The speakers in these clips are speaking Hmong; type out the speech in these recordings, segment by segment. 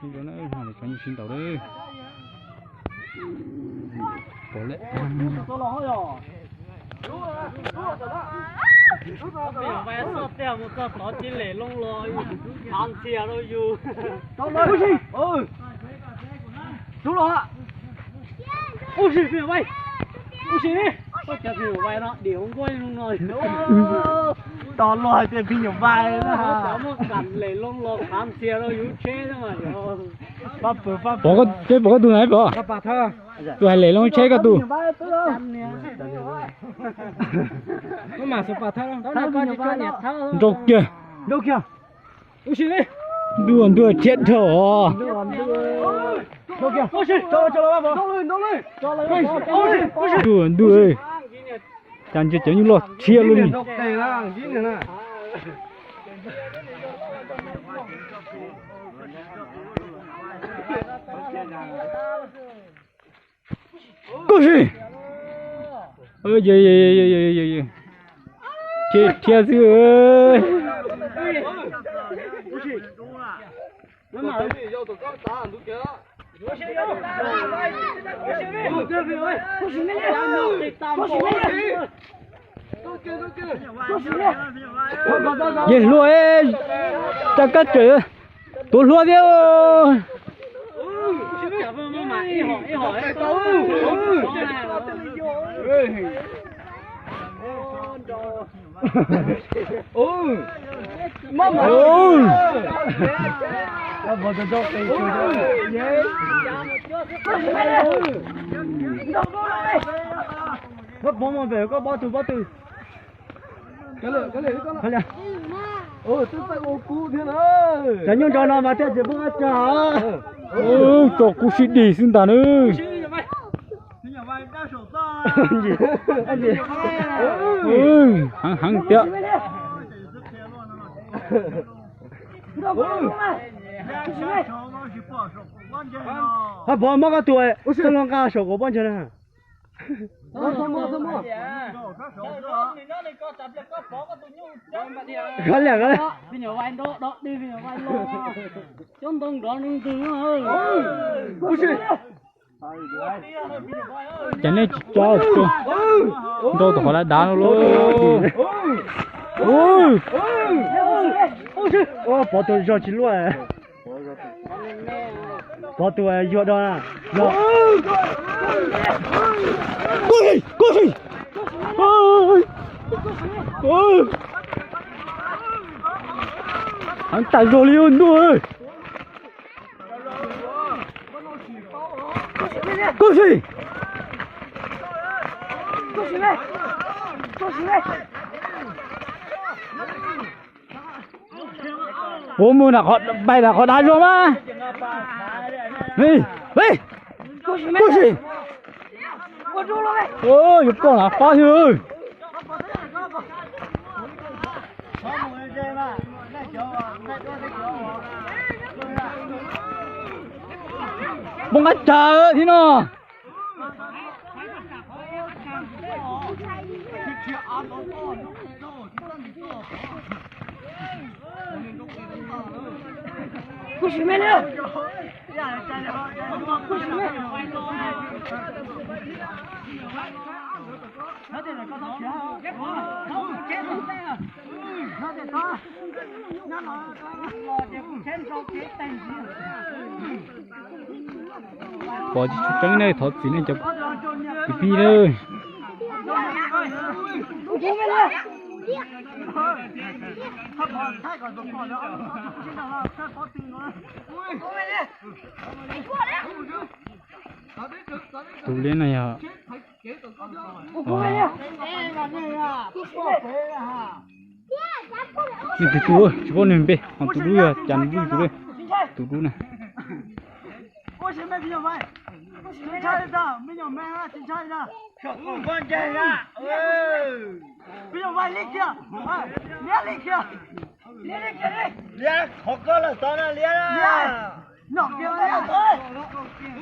Ib zaug na, ho lawv tseem sib ntaus lawm. Pom lawm. Mus txog tod cia li loo los, khav ntxhias rau yus. Ub si, peb nyuam vais, ub si ne, koj cov peb nyuam vais no dim hauv nkuaj zoo no. Tos luag hais tias peb nyuam vais na, cov muaj kam lem loo los khav ntxhias rau yus tsheb na mas. Pom koj, pom koj tus na pom. Tus hais lem loo tsheb koj tus. Nrau kiag. Ntuj, ntuj thiab dhau os. Ntuj, ntuj, cas ntsia cov nyuj loj thiab lub ni. Koj si. Thiab xwb. Yawg hluas, rau kab tseem tuav hluas thiab. Koj pov mus pem koj pob tw pob tw. Cov nyuj nrog no mas tej ces poob qab tsag. Tso kuv sib dig xwb ntag na. Heev heev tiag. Hab pov muab koj tus, koj lub nqa saum kuv pob ntseg na. Khav liam, khav liam. Cas nej tsis tso nrau tom qhov dav dav no lauj? Pov tus zog tsis luaj. Pov tus yuag do. Koj si, koj si. Heev tas zog li ntuj. Koj si. Ua mus pais nram qhov dav zog mas. Koj si. Yuav ploj nram qab thiab. Poob qab tsag thiab no. Pom tsis tshua tseeb ne, thov txim nej cov kwv tij na. Tus liab no yog nej tus tub, tsis paub nws npe, ho tus dub yog cas nws dub tus dub, tus dub na.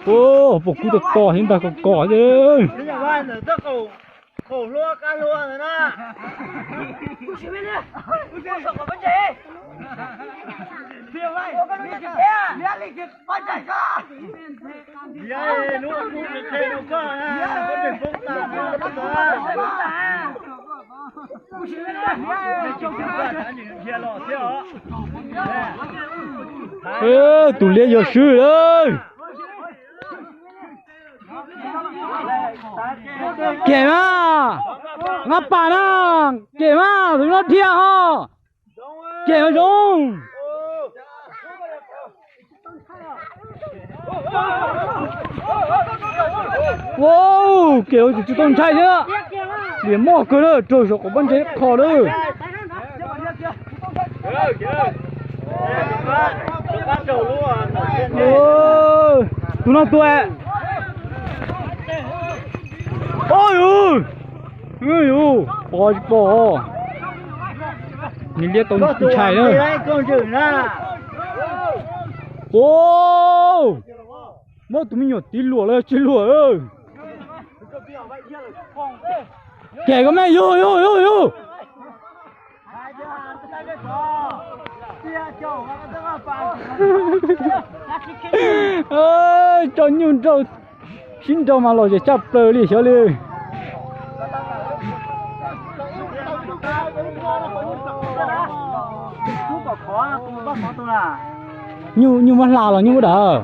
Ua, pom kub tau kos thiab ntag, kos kos thiab. Tus liab yog swb lawm. Kem mas, nqa pas na, kem mas, tus no dhia ho, kem ho zoo. Ua, kem tus tsis tau ntshai thiab. Liam moj kawg na, raug saum qaum npab ntses kho lawm. Tus no tua. Oj yus, yus pom tsis pom. Nws liab tau ntshai na. Ua, muab tus me nyuam tiv luam los tsis luam. Kem koj me, yug yug yug yug. Tso nyuj nrau sib nrau mas los zem tshaj plaws li xyov li. Nyuj, nyuj muab hla los nyuj muab dawv.